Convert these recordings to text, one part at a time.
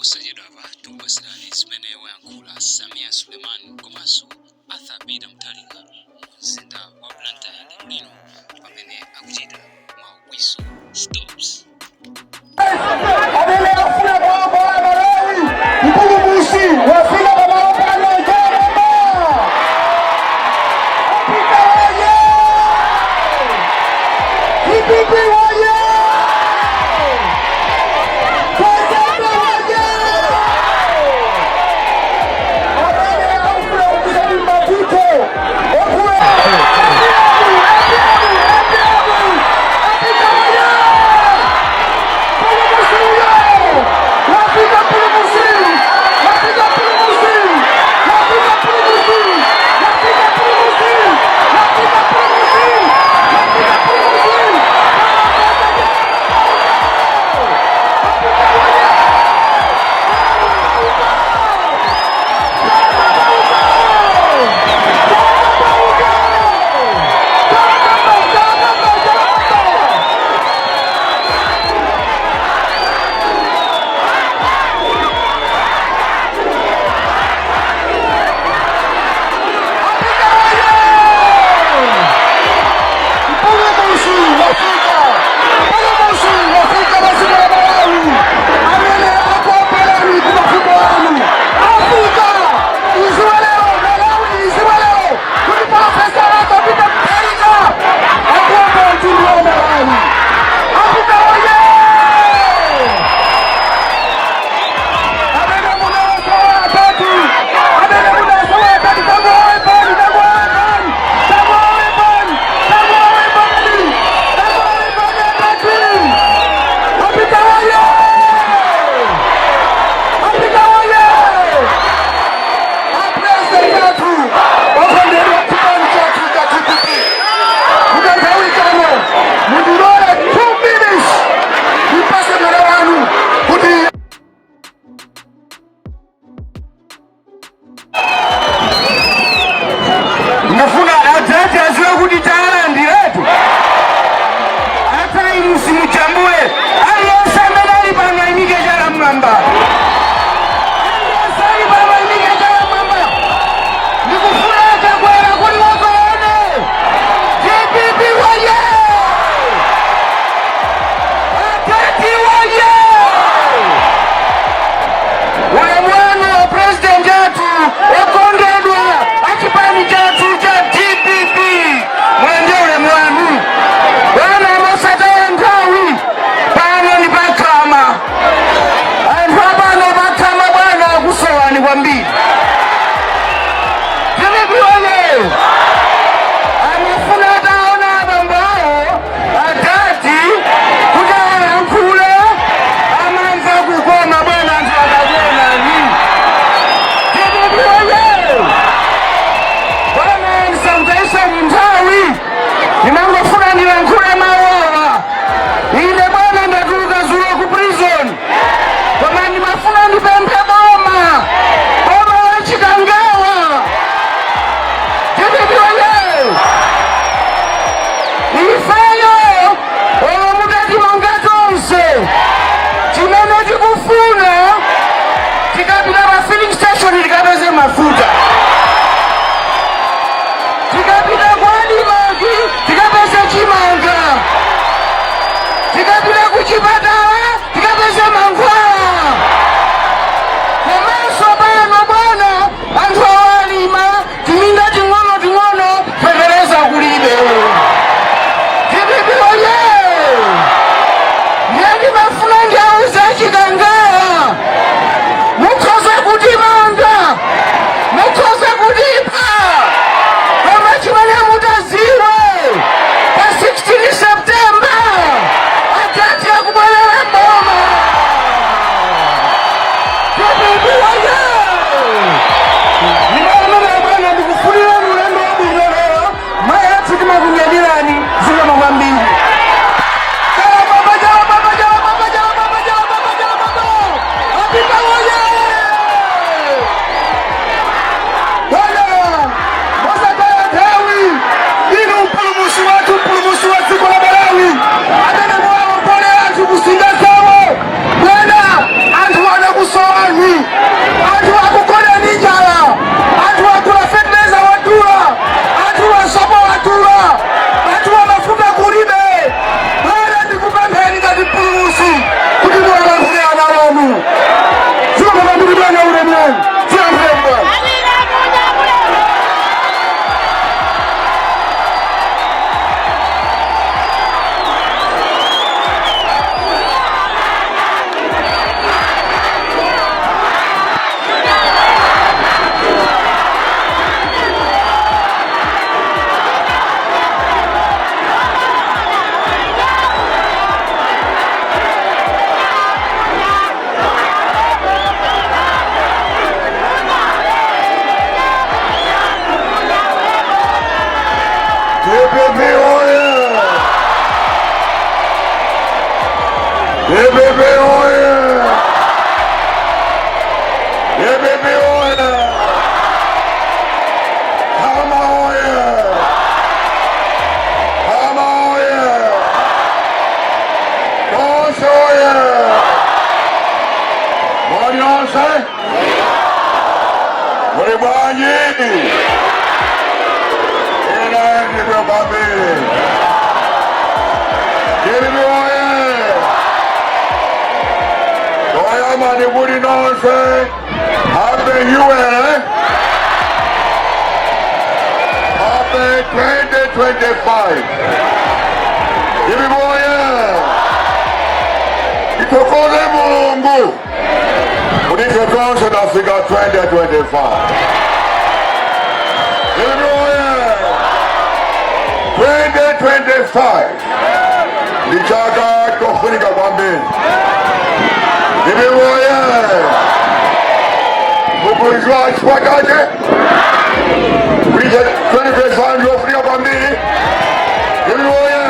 Posachedwapa tikupatsirani zimene wayankhula Sameer Suleman komanso Arthur Peter Mutharika mu mzinda wa Blantyre lero lino pamene akuchita ma whistle stops. Amene afuna kuwombola Malawi, mpulumutsi wafika pamalo pano. Chama Apita woye! DPP woye! President woye! Amene akufuna kupita ndi mavuto okuwe. Apita woye! Nonse muli bwanji? Ine ndibwino kwambiri. DPP oye! Toyamba ndikuti nonse, happy new year, happy 2025. DPP oye! Tithokoze Mulungu kuti ife tonse tafika 2025. DPP oye! 2025 ndi chaka chofunika kwambiri. DPP oye! Mukudziwa chifukwa chake kuti 2025 ndiyofunika kwambiri? DPP oye!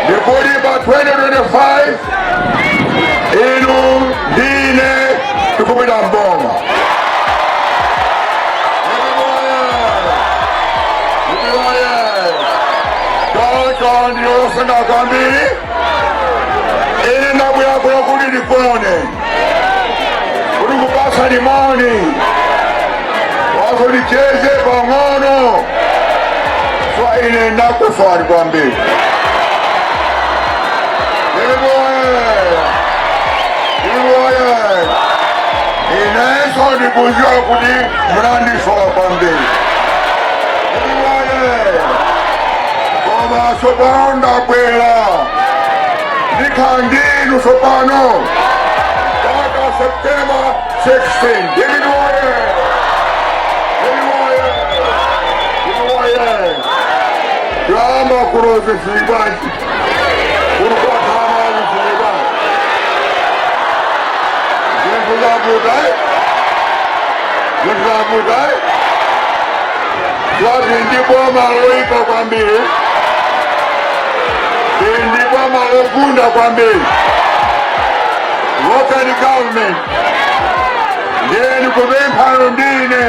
Ndikuti pa 2025 inu ndine tikupita mboma. DPP oye! DPP oye! Choncho ndiyosenda kwambiri. Ine ndabwera kuno kuti ndikuone, kuti kupasani moni wako, ndicheze pang'ono. So ine ndakuswali kwambiri. DPP oye! DPP oye! Inenso ndikuziwa kuti munandisowa kwambiri. DPP oye! Koma tsopano ndabwera, ndikhala ndinu tsopano mpaka September 16. DPP oye! DPP oye! DPP oye! Kuyamba kuno zifika kuno kwathama, zifika zinthu zavuta, zinthu zavuta. Twati ndi boma loipa kwambiri, ndi boma logunda kwambiri, local government. Ndiye ndikupemphano ndine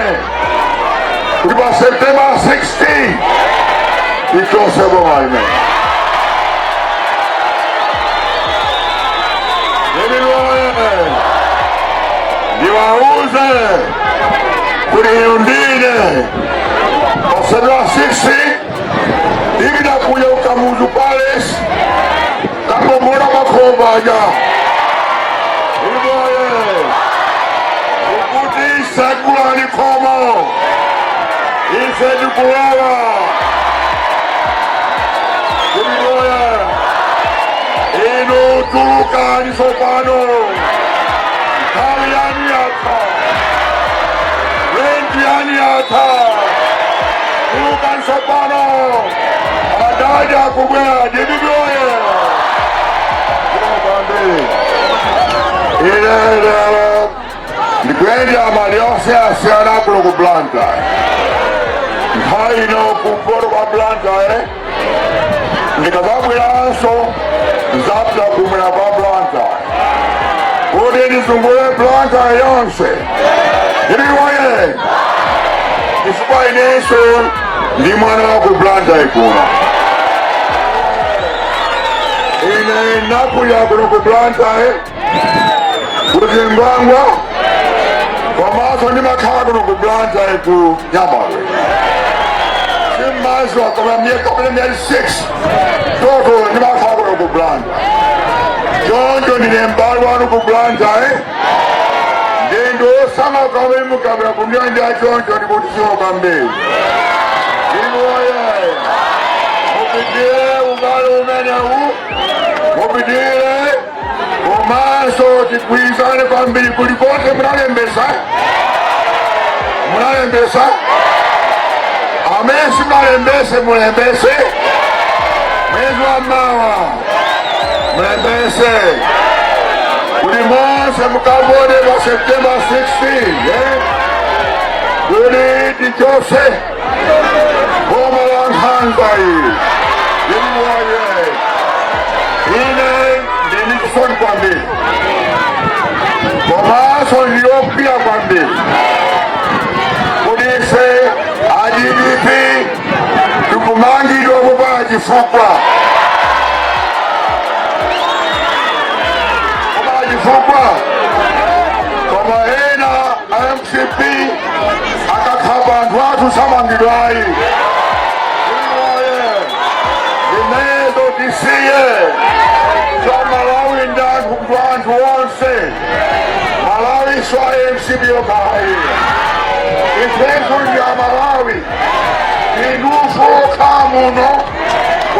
kuti pa September 16 tichose boma limene. DPP oye! Ndiwauze kuti inu ndine pa September 16 ipita kuja ku Kamuzu Palace, kakomola makhombaja iboye ukuti sekulani khomo, ife tikulowa. DPP oye! Inu tulukani tsopano, nthawi yanu yatha, renti yanu yatha, tulukani tsopano, adadi akubwera. DPP oye! Ine lero ndikuyenda madera osiyanasiyana kuno ku Blantyre, nthawi ino kumpoto kwa Blantyre. Ndikazabweranso nzapita kumwera kwa Blantyre kuti ndizungule Blantyre yonse. DPP oye! Chifukwa inenso ndi mwana wa ku Blantyre kuno. Ine nakulira kuno ku Blantyre, kuti ngwangwa, komanso ndimakhala kuno ku Blantyre ku Nyambadwe. Simmaziwa, koma myaka kapena miyezi 6 toto ndimakhala kuno ku Blantyre. Choncho ndine m'bale wanu ku Blantyre. Ndindosama kamwe mukabira kundilandira choncho, ndikuti kwambiri. DPP oye! Mupitire ubale umenewu, mupitire, komanso tigwirizane kwambiri kulikonse. Munalembesa? Munalembesa? Amene simunalembese, mulembese mwezi wa mawa, mulembese kuti monse mukavote pa September 16, eh? Kuti tichose boma la nkhanza iyi. DPP oye! Ine ndini chisoni kwambiri, komanso ndiyokwiya kwambiri kuti ife a DPP tikumangidwa popanda chifukwa, popanda chifukwa. Samangidwayi iwoye zimenezo tisiye za Malawi ndi anthu onse. Malawi si a MCP yokhayi, ifenso ndi a Malawi. Indufuka muno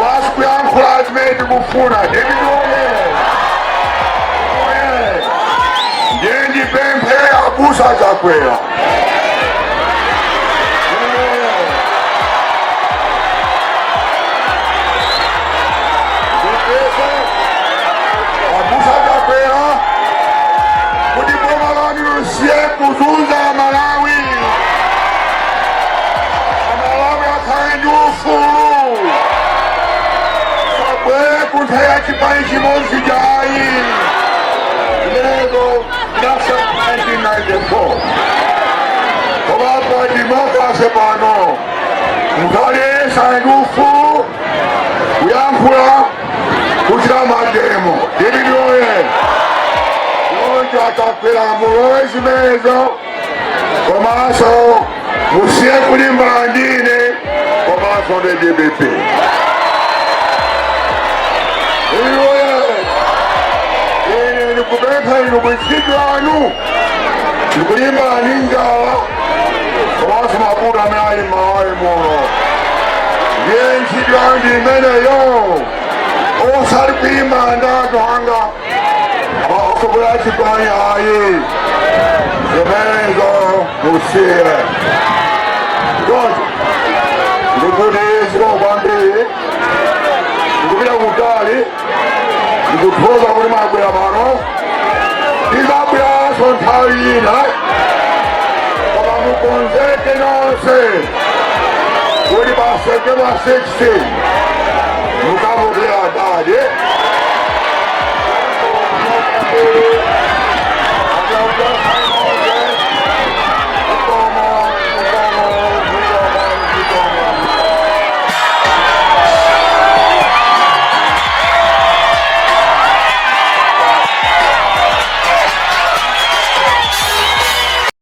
wasikuyankhula zimene tikufuna. Debitoye oye, ndiye ndipemphe abusa Chakwera. Ndipemphe abusa Chakwera kuti boma lanu lisiye kuzunza Malawi, Amalawi akhale ndi ufulu, sabwere kunthaya chipani chimodzi chayi. Zimenezo nasa 1994, koma pa democracy pano munthu aliyense ali ndi ufulu kuyankhula, kuchita mademo. Debitoye yonke atakwera mulowe zimenezo, komanso musiye kulimbana ndine komanso ndi DPP. Iwoye, ine ndikupempha inu kuntchito anu, ndikulimbana ndi njala komanso mavuto amene ali m'Malawi muno. Ndiye ntchito yanu ndi imeneyo, osati kulimbana ndi anthu anga asogola chipani ayi. Zimenezo musiye. Choncho ndikuti zikomo kwambiri, ndikupita kutali, ndikuthokoza kuti mwabwera pano. Tizabweranso nthawi ina, koma mukonzeke nonse kuti pa September 16 mukavotera dade.